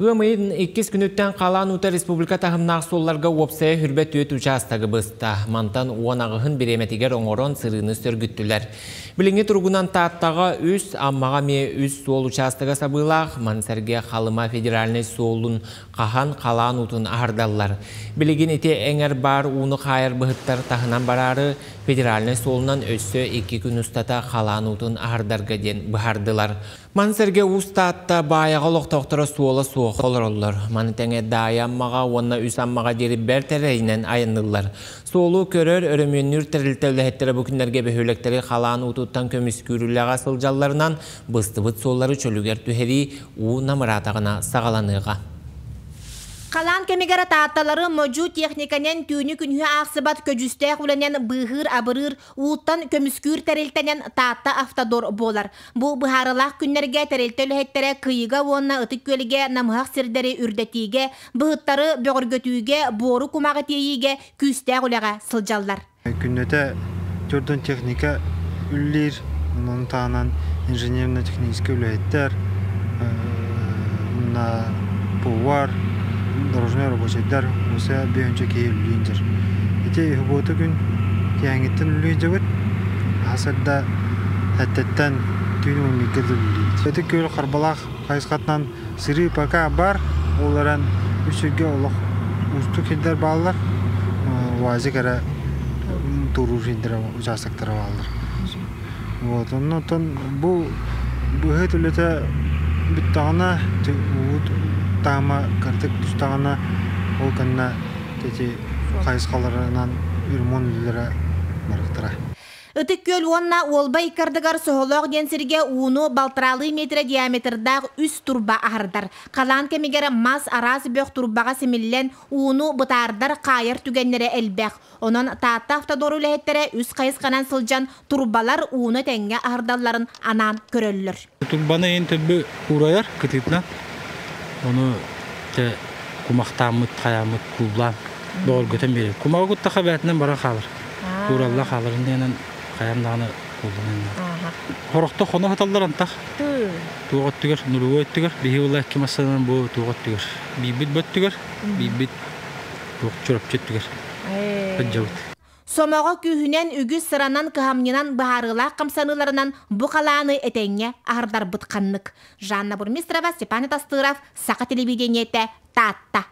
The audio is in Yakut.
Ыам ыйын иккис күнүттэн халаан уута республика таһымнаах суолларга уопсайа 24 учаастагы быста. Мантан 18-ын бириэмэтигэр оҥорон сырыыны сөргүттүлэр. Билиҥҥи туругунан Тааттаҕа үс, Аммаҕа эмиэ үс суол учаастага сабыылаах, маны сэргэ Халыма федеральнай суолун хаһан халаан уутун аһардаллар. Билигин ити эҥэр баар ууну хаайар быһыттар таһынан бараары федеральнай суолунан өссө 2 күн устата халаан уутун аһардарга диэн быһаардылар. Маны сэргэ Уус Таатта Баайаҕа олохтоохторо суола суох олороллор. Маны тэҥэ Даайа Аммаҕа уонна Үс Аммаҕа диэри бэрт эрэйинэн айанныыллар. Суолу көрөр, өрөмүөннүүр тэрилтэ үлэһиттэрэ бу күннэргэ бөһүөлэктэри халаан уутуттан көмүскүүр үлэҕэ сылдьалларынан, быстыбыт суоллары чөлүгэр түһэрии уу намыраатаҕына саҕаланыаҕа. Халаан кэмигэр Таатталары модьу техниканан түүнү-күнүһү аахсыбат көдьүүстээх үлэнэн быыһыыр-абырыыр, ууттан көмүскүүр тэрилтэнэн Таатта Автодор буолар. Бу быһаарылаах күннэргэ тэрилтэ үлэһиттэрэ Кыйыга уонна Ытык Күөлгэ намыһах сирдэри үрдэтиигэ, быһыттары бөҕөргөтүүгэ, буору кумаҕы тиэйиигэ күүстээх үлэҕэ сылдьаллар. Күннэтэ төрдөн техника үллиир, онон таһынан инженерно-техническэй үлэһиттэр, уонна повар, дорожнай рабочайдар уоса биһөнчө киһи үллүүн дьэр. Ити субуота күн киэһэҥҥиттэн үллүү дьабыт, хасырда эттеттен түүн уоннуйга да үллүүбүт. Ити күөл Харбалаах хайысхатынан сырыы пока бар, ол эрэн үс сиргэ олох уустук сирдэр бааллар. УАЗик эрэ туоруур сирдэрэ участоктара бааллар. Вот, оннотон бу быһыт үлэтэ бүттэҕинэ, уут таама кырдык түстэҕинэ, ол кэннэ ити хайысхаларынан ремонт үлэлэрэ барыахтара. Ытык Күөл уонна Уолба иккардыгар Соһолоох диэн сиргэ ууну балтараалыы миэтэрэ диаметрдаах үс турба аһардар. Халаан кэмигэр мас араас бөх турбаҕа симиллэн, ууну бытаардар, хаайар түгэннэрэ элбэх. Онон Таатта автодор үлэһиттэрэ үс хайысханан сылдьан турбалар ууну тэҥҥэ аһардалларын анаан көрөллөр. Турбаны иһин төбө уурайар кытыытынан. Ону те кумахтааммыт, хайааммыт кууллаан доҕоргутан биэрэр. Кумаҕы куттаха бээтинэн баран хаалар. Ууралла хаалар иннинэн хайаан даҕаны куулланан. Хорохто хоно сыталлар антах. Туох өттүгэр, нулевой өттүгэр, биһи ула икки массыынанан бу туох өттүгэр. Биирбит бу өттүгэр, биирбит туох Чурапчы өттүгэр. Сылдьабыт. Сомоҕо күүһүнэн үгүс сыранан кыһамньынан быһаарыылаах хамсаныыларынан бу халааны этэҥҥэ аһардарбыт ханнык. Жанна Бурмистрова, Степан Тастыров, Саха телевидениетэ, Таатта.